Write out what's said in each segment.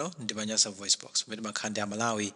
Pano ndi pa Nyasa VoiceBox, pamene timakhala ndi Amalawi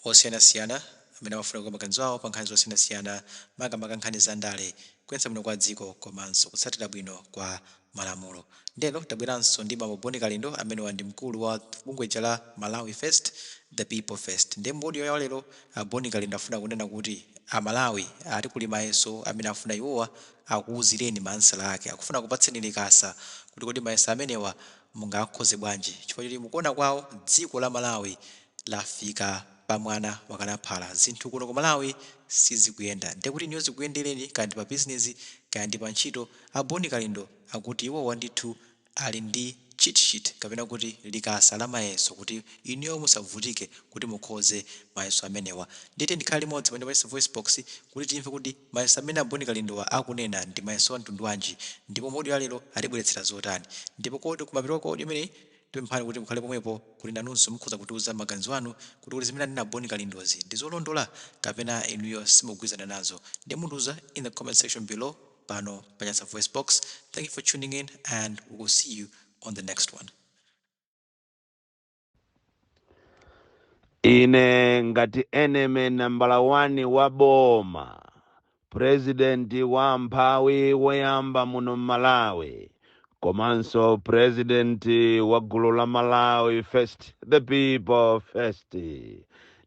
osiyanasiyana amene amafuna kuika maganizo awo pa nkhani zosiyanasiyana, makamaka nkhani za ndale, kuyendetsa bwino kwa dziko komanso kutsatira bwino kwa malamulo. Nde lero tabweranso ndi bambo Bon Kalindo amenewa ndi mkulu wa bungwe lija la Malawi First, The People First. Nde mu audio yawo lero, a Bon Kalindo afuna kunena kuti Amalawi ati kuli mayeso amene afuna iwowa akuuzireni ma ansala ake. Akufuna akupatseni likasa kuti kodi mayeso amenewa mungakhoze bwanji chifukwa choti mukuona kwawo dziko la Malawi lafika pa mwana wakanaphala. Zinthu kuno ku Malawi sizikuyenda ndiye kuti inuyo zikuyendereni kaya ndi pa business kaya ndi pa ntchito, a Bon Kalindo akuti iwowa ndithu ali ndi cheat sheet kapena kuti likasa la mayeso kuti inuyo musavutike kuti mukhoze mayeso amenewa. Ndiye tiyeni tikhale limodzi pano pa Nyasa VoiceBox kuti timve kuti mayeso amene a Bon Kalindowa akunena ndi mayeso a mtundu wanji ndipo mu audio ya lero atibweretsera zotani. Ndipo kodi kumapeto kwa audio imeneyi tipemphani kuti mukhale pomwepo kuti nanunso mukhoza kutiuza maganizo anu kuti kodi zimene anena a Bon Kalindozi ndi zolondola kapena inuyo simukugwirizana nazo. Ndiye mutiuza in the comment section below pano pa Nyasa VoiceBox. Thank you for tuning in and we will see you on the next one. Ine ngati enemy nambala 1 wa boma, president wa amphawi woyamba muno m'Malawi, komanso president wa gulu la Malawi First, the people first,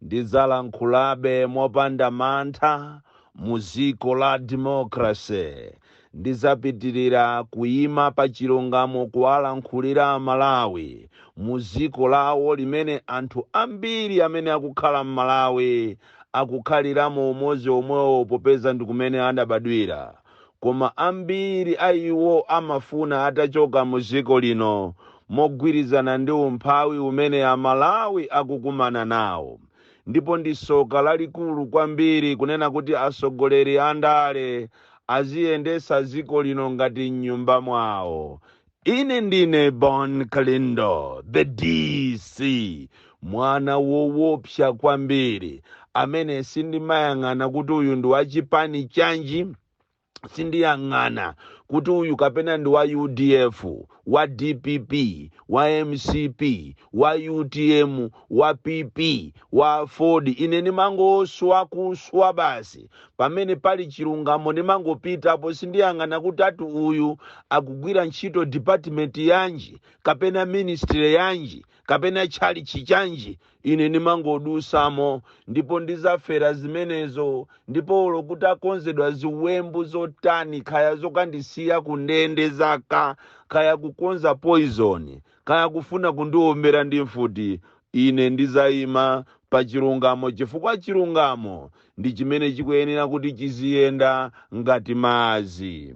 ndidzalankhulabe mopanda mantha mu dziko la democracy. Ndizapitilira kuyima pa chilungamo kuwalankhulira aMalawi mu dziko lawo limene anthu ambiri amene akukhala m'Malawi akukhaliramo umodzi omwewo popeza ndikumene adabadwira koma ambiri a iwo amafuna atachoka mu dziko lino mogwirizana ndi umphawi umene aMalawi akukumana nawo. Ndipo ndi soka lalikulu kwambiri kunena kuti atsogoleri andale aziyendesa dziko lino ngati mnyumba mwawo. Ine ndine Bon Kalindo, the DC, mwana wowopsa kwambiri amene sindimayang'ana kuti uyu ndi wachipani chanji, sindiyang'ana kuti uyu kapena ndi wa udf, wa dpp, wa mcp, wa utm, wa pp, wa aford. Ine ndimangoswa kuswa basi. Pamene pali chilungamo ndimangopitapo, sindiyang'ana kuti ati uyu akugwira ntchito department yanji kapena ministry yanji kapena tchalitchi chanji. Ine ndimangodusamo ndipo ndizafera zimenezo. Ndipo olo kutakonzedwa ziwembu zotani, kaya zokandisiya ku ndende zaka, kaya kukonza poison, kaya kufuna kundiombera ndi mfuti, ine ndizayima pa chilungamo, chifukwa chilungamo ndi chimene chikuyenera kuti chiziyenda ngati madzi.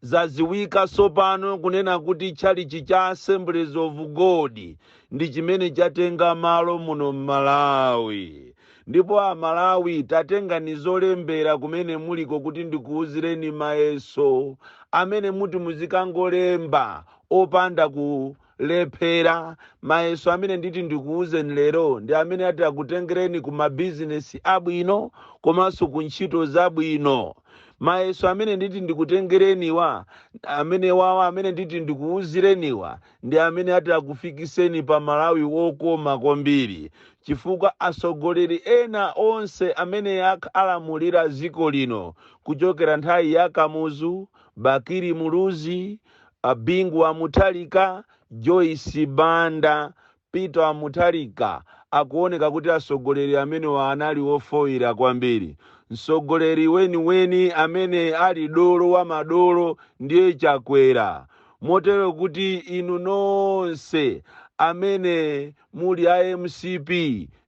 Zaziwika sopano kunena kuti tchalitchi cha Assemblies of God ndi chimene chatenga malo muno m'Malawi. Ndipo a Malawi tatengani zolembera kumene muliko kuti ndikuuzireni mayeso amene muti muzikangolemba opanda kulephera. Mayeso amene nditi ndikuuzeni lero ndi amene ati akutengereni ku mabizinesi abwino komanso ku ntchito zabwino. Mayeso amene nditi ndikutengereniwa, amene wawa amene nditi ndikuuzireniwa ndi amene ati akufikiseni pa Malawi wokoma kwambiri, chifukwa atsogoleri ena onse amene alamulira dziko lino kuchokera nthawi ya Kamuzu, Bakili Muluzi, Bingu wa Mutharika, Joyce Banda, Peter Mutharika akuoneka kuti atsogoleri amenewa anali ofoira kwambiri. Mtsogoleri weniweni amene ali dolo wa madolo ndiye Chakwera. Motero kuti inu nonse amene muli a mcp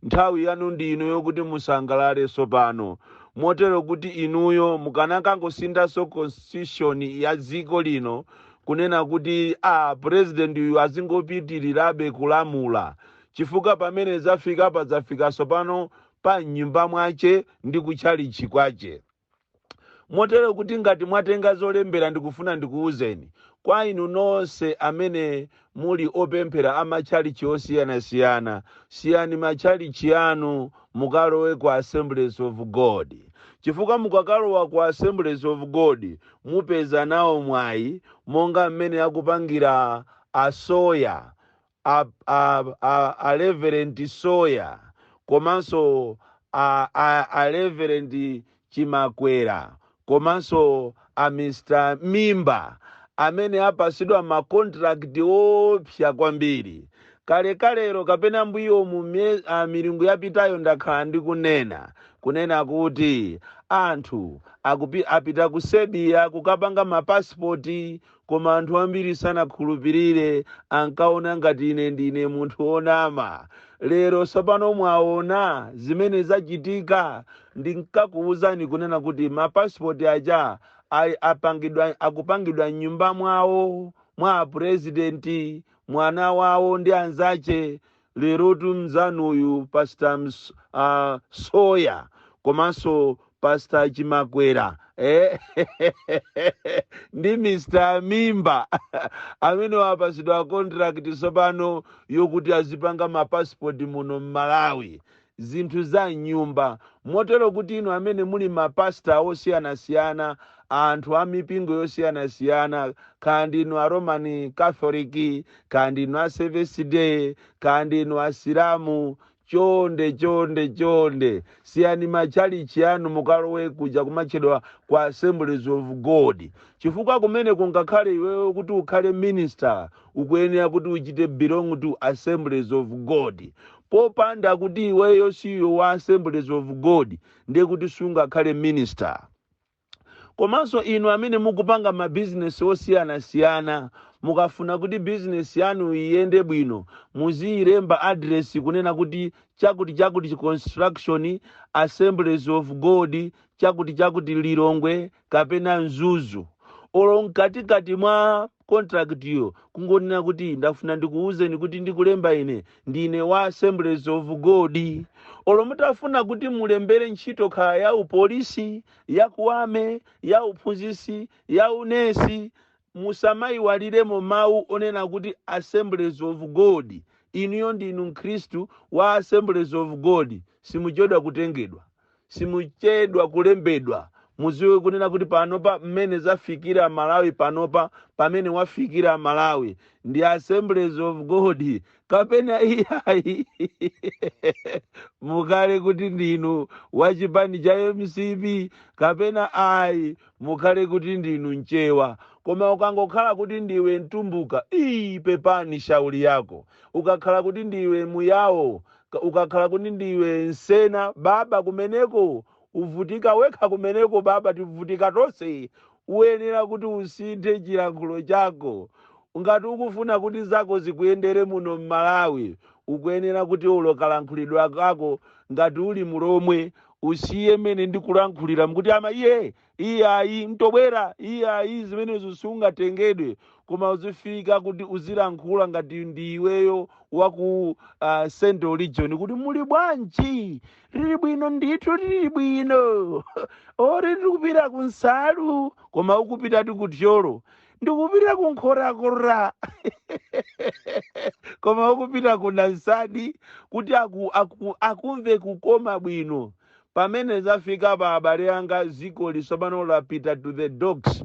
nthawi yanu ndi ino yokuti musangalale tsopano. Motero kuti inuyo mukanakangosindanso constitution ya dziko lino kunena kuti a president uyu azingopitirirabe kulamula, chifukwa pamene zafikapa zafika tsopano pa mnyumba mwache ndi kutchalitchi kwache. Motero kuti ngati mwatenga zolembera ndikufuna ndikuwuzeni, kwa inu nonse amene muli opemphera a matchalitchi osiyanasiyana, siyani matchalitchi anu mukalowe ku Assemblies of God, chifukwa mukakalowa ku Assemblies of God mupeza nawo mwayi monga mmene akupangira a Soya. a Reverend Soya komanso a Reverend Chimakwera komanso a Mr Mimba, amene apasidwa macontract opsa kwambiri. Kalekalero kapena mbuyo mu milungu yapitayo, ndakhala ndikunena kunena kuti anthu apita ku Serbia kukapanga mapasipoti, koma anthu ambiri sanakhulupirire, ankaona ngati ine ndine munthu wonama. Lero tsopano mwaona zimene zachitika. Ndinkakuwuzani kunena kuti mapasipoti aja akupangidwa mnyumba mwawo mwa purezidenti, mwana wawo ndi anzache. Lerotu mzanuyu Pastor Soya komanso Pastor Chimakwera ndi Mr Mimba amene wapasidwa contract tsopano yokuti azipanga mapasipoti muno mMalawi, zinthu za nyumba. Motero kuti inu amene muli mapasta osiyanasiyana, anthu a mipingo yosiyanasiyana, kaya ndinu a Roman Catholic, kaya ndinu a Seventh Day, kaya ndinu Asilamu, chonde, chonde, chonde, siyani machalichi anu, mukalowe kuja kumatchedwa kwa Assemblies of God, chifukwa kumene kungakhale iweyo kuti ukhale minister ukuyenera kuti uchite belong to Assemblies of God. Popanda kuti iweyo siyo wa Assemblies of God, ndiye kuti sungakhale minister. Komanso inu amene mukupanga mabizinesi osiyanasiyana, mukafuna kuti bizinesi yanu iyende bwino, muziyilemba address kunena kuti chakuti chakuti construction, Assemblies of God, chakuti chakuti, Lilongwe kapena Mzuzu. Olo mkatikati mwa contract yo kungonena kuti ndafuna ndikuwuzeni kuti ndikulemba ine ndine wa Assemblies of God. Olo mutafuna kuti mulembere ntchito, kaya ya upolisi, ya kuwame, ya uphunzisi, ya unesi, musamayiwaliremo mawu onena kuti Assemblies of God. Inuyo ndinu Mkhristu wa Assemblies of God, simuchedwa kutengedwa, simuchedwa kulembedwa. Muziwe kunena kuti panopa mmene zafikira Malawi, panopa pamene wafikira Malawi ndi Assemblies of God kapena iyayi, mukhale kuti ndinu wachipani cha MCP kapena ayi, mukhale kuti ndinu Mchewa. Koma ukangokhala kuti ndiwe Mtumbuka, ii, pepani, shauri yako. Ukakhala kuti ndiwe Muyawo, ukakhala kuti ndiwe Nsena, baba, kumeneko uvutika wekha kumeneko baba, tivutika tonse. Uyenera kuti usinthe chilankhulo chako ngati ukufuna kuti zako zikuyendere muno mMalawi. Ukuyenera kuti ulokalankhulidwa kako, ngati uli Mulomwe, usiye mene ndikulankhulira mkuti ama iye iye ayi mtobwera iye ayi, zimenezo sungatengedwe. Koma uzifika kuti uzilankhula ngati ndiweyo waku Central Region, kuti muli bwanji, lili bwino ndithu, lili bwino, ori ndikupita ku Nsalu, koma ukupita tikuthyolo, ndikupita ku Nkhorakora, koma ukupita ku Nansadi, kuti akumve kukoma bwino. Pamene zafika pa, abale anga, ziko lisopano lapita to the dogs.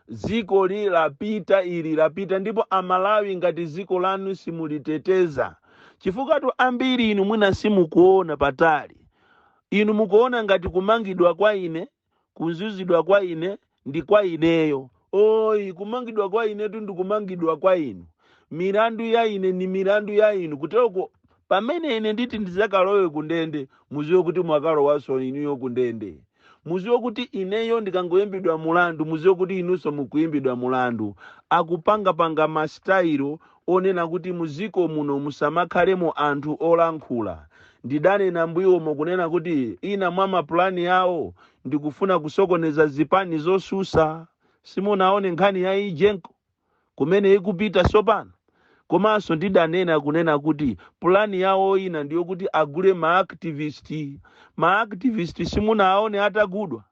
Ziko li lapita, ili lapita. Ndipo Amalawi, ngati ziko lanu simuliteteza, chifukwa tu ambiri inu mwina simukuona patali. Inu mukuona ngati kumangidwa kwa ine, kuzunzidwa kwa ine ndi kwa ineyo. Oyi, kumangidwa kwa inetu ndi kumangidwa kwa inu. Milandu ya ine ni milandu ya inu. Kuteroko pamene ine nditi ndizakalowe kundende, muziwe kuti mwakalowanso inuyo kundende. Muziwe kuti ineyo ndikangoyimbidwa mulandu, muziwe kuti inunso mukuyimbidwa mulandu. Akupangapanga masitayilo onena kuti muziko muno musamakhalemo anthu olankhula. Ndidanena mbuyomo kunena kuti ina mwa mapulani yawo ndikufuna kusokoneza zipani zosusa. Simunaone nkhani ya EGENCO kumene ikupita sopano? Komanso ndidanena kunena kuti pulani yawo ina ndiyokuti agule maactivist. Maactivist simunaone atagudwa?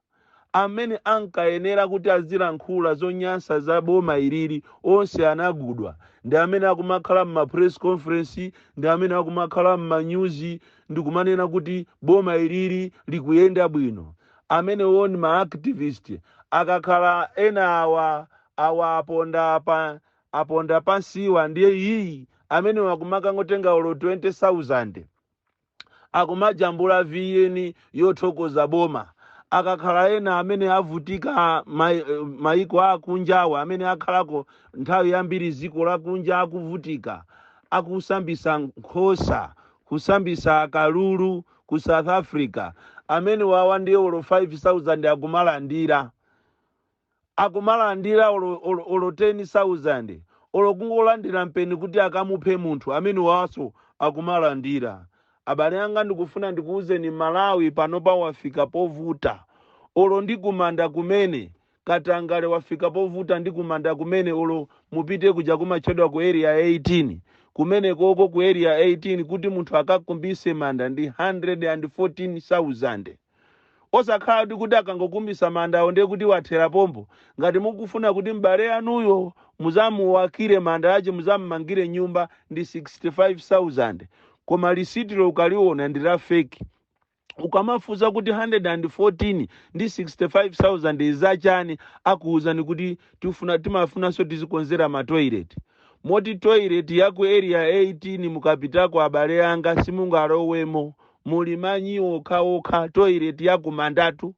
Amene ankayenera kuti azilankhula zonyansa za boma ilili onse anagudwa. Ndi amene akumakhala mma press conference, ndi amene akumakhala mmanyuzi ndikumanena kuti boma ilili likuyenda bwino. Amene woni maactivist. Akakhala ena awa awa aponda pa aponda pansiwa, ndiye iyi Amene akumakangotenga olo 20,000, akumajambula VN yothokoza boma. Akakhala ena amene avutika maiko akunjawa, amene akhalako nthawi yambiri ziko lakunja, akuvutika, akusambisa nkhosa, kusambisa kalulu ku South Africa, amene wawa ndiye olo 5000 akumalandira, akumalandira olo 10,000, olo kungolandira mpeni kuti akamuphe munthu, amene waso akumalandira. Abale anga, ndikufuna ndikuwuzeni, Malawi panopa wafika povuta. Olo ndi kumanda kumene katangale wafika povuta, ndi kumanda kumene. Olo mupite kuja kumatchedwa ku Area 18, kumene koko ku Area 18 kuti munthu akakumbise manda ndi 114,000. Osakhala kuti akangokumbisa mandawo ndiye kuti wathera pompo. Ngati mukufuna kuti m'bale anuyo muzamuwakire manda ache, muzammangire nyumba, ndi 65,000. Koma lisitilo ukaliona ndi la fake. Ukamafunsa kuti 114 ndi 65,000 zachani, akuwuzani kuti timafunanso tizikonzera ma toilet. Moti toilet ya ku Area 18 mukapitako, abale anga, simungalowemo, muli manyi okhaokha. Toilet ya kumandatu,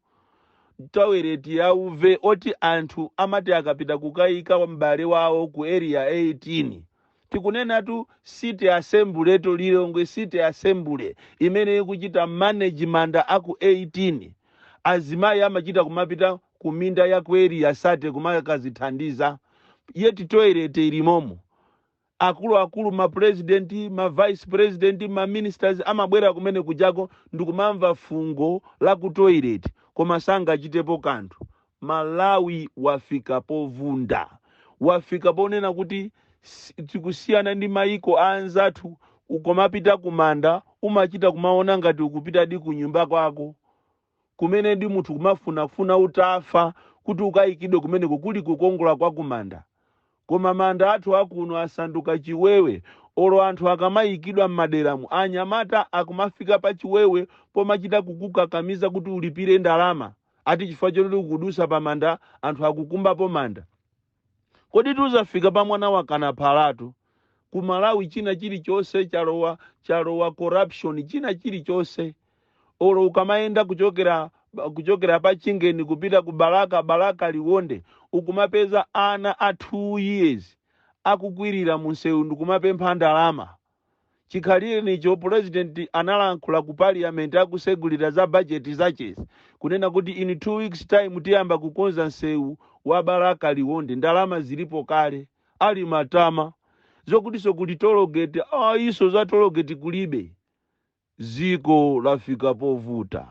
toilet ya uve, oti anthu amati akapita kukayika m'bale wawo ku Area 18, tikunenatu City Assembly to, Lilongwe City Assembly imene ikuchita manage manda aku 18, azimayi amachita kumapita ku minda ya ku Area 30 kumakazithandiza, yeti toilet ilimomo. Akuluakulu, ma president, ma vice president, ma ministers amabwera kumene kujako ndikumamva fungo la ku toilet, koma sangachitepo kanthu. Malawi wafika povunda, wafika ponena kuti tikusiyana ndi mayiko a anzathu. Ukamapita kumanda umachita kumaona ngati ukupita di kunyumba kwako kumene ndi munthu kumafunafuna utafa kuti ukayikidwe kumeneko, kuli kukongola kwa kumanda. Koma manda athu akuno asanduka chiwewe. Olo anthu akamayikidwa m'maderamu, anyamata akumafika pa chiwewe pomachita kukukakamiza kuti ulipire ndalama, ati chifukwa choti ukudusa pa manda, anthu akukumbapo manda. Kodi tuzafika pa mwana wakana phalatu? Ku Malawi china chilichonse chalowa, chalowa corruption, china chilichonse. Olo ukamayenda kuchokera pa Chingeni kupita ku Balaka, Balaka Liwonde, ukumapeza ana a 2 years akukwirira munsewu ndikumapempha ndalama. Chikhalire nicho president analankhula ku parliament akusegulira za bajeti zachezi, kunena kuti in 2 weeks time tiyamba kukonza msewu wa Balaka Liwonde, ndalama zilipo kale. Ali matama zokutinso kuli tollgate, iso za tollgate kulibe. Ziko lafika povuta.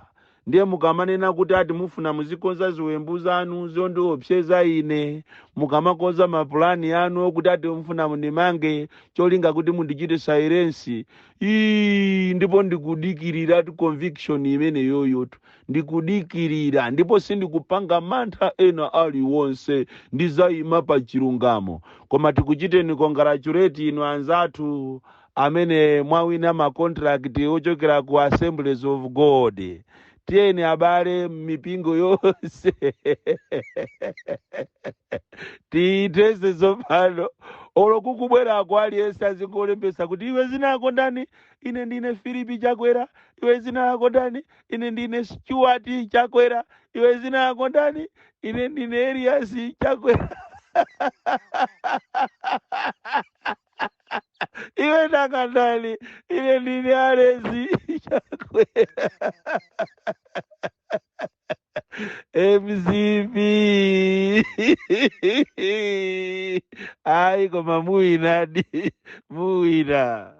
Ndiye mukamanena kuti ati mufuna muzikonza ziwembu zanu zondiopseza ine, mukamakonza mapulani anu okuti ati mufuna mundimange cholinga kuti mundichite silence, ii, ndipo ndikudikirira tu conviction imene yoyotu, ndikudikirira, ndipo sindikupanga mantha ena aliwonse, ndizayima pa chilungamo. Koma tikuchiteni congratulate inu anzathu amene mwawina ma contract ochokera ku Assemblies of God. Tiyeni abale, mipingo yonse tiyitese tsopano. Olo kukubwerako aliyense azingolembesa kuti iwe zina lako ndani? Ine ndine Filipi Chakwera. Iwe zina lako ndani? Ine ndine Stuart Chakwera. Iwe zina lako ndani? Ine ndine Elias Chakwera. Iwe ndakandani? Ine ndine Alezi Chakwera. MCP, ayi, koma muwinadi, muwina.